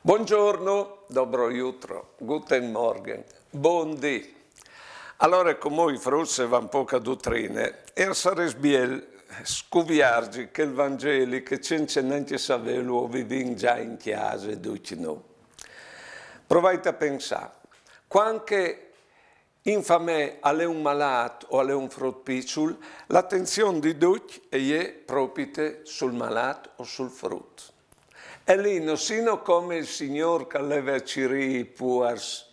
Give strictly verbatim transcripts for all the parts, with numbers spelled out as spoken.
Buongiorno, dobro jutro, guten Morgen, bundì. Alore, cumò i fruts a van poca dutrine, e al sarès biel scuviarzi che il Vangeli, che cence nancje savelu, o vivìn za in cjase ducj nô. Provait a pensâ, cuant che in famee al è un malât o al è un frut piçul, la atenzion di ducj e je propite sul malât o sul frut. E li no sino come il Signôr che al leve a cirî i puars,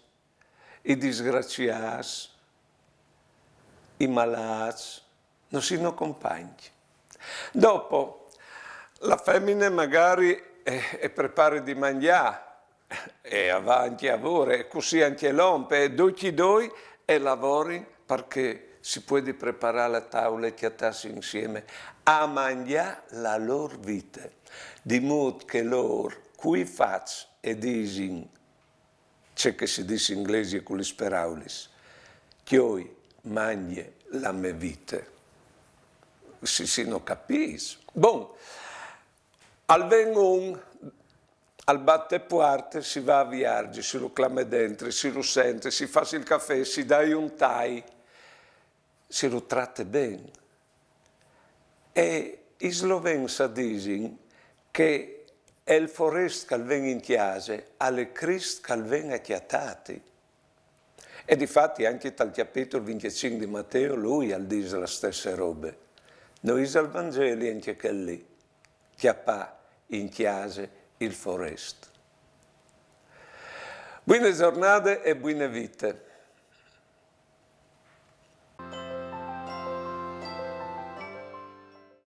i disgraciâts, i malâts, no sino compagns. Dopo, la femine magari e, e prepare di mangjâ, e e va ancje a vore, e cussì ancje l'om, e ducj i doi e lavorin par che si puedi preparâ la taule e cjatâsi insieme a mangjâ la lôr vite. Di mût che lôr, cui fats e disin ce che si dîs in glesie cu lis peraulis: «Cjoi, mangje la mê vite». Si, si no capîs. Bon, al ven un, al bat te puarte, si va a viarzi, si lu clame dentri, si lu sente, si fâs il cafè, si dai un tai, si lu trate ben. E i slovens a disin che il forest che al ven in cjase al è Crist che al ven a cjatâti. E difati ancje tal cjapitul vincjecinc di Mateu lui al dîs la stesse robe. No isal Vangeli ancje chel li: cjapâ in cjase il forest? Buine zornade e buine vite.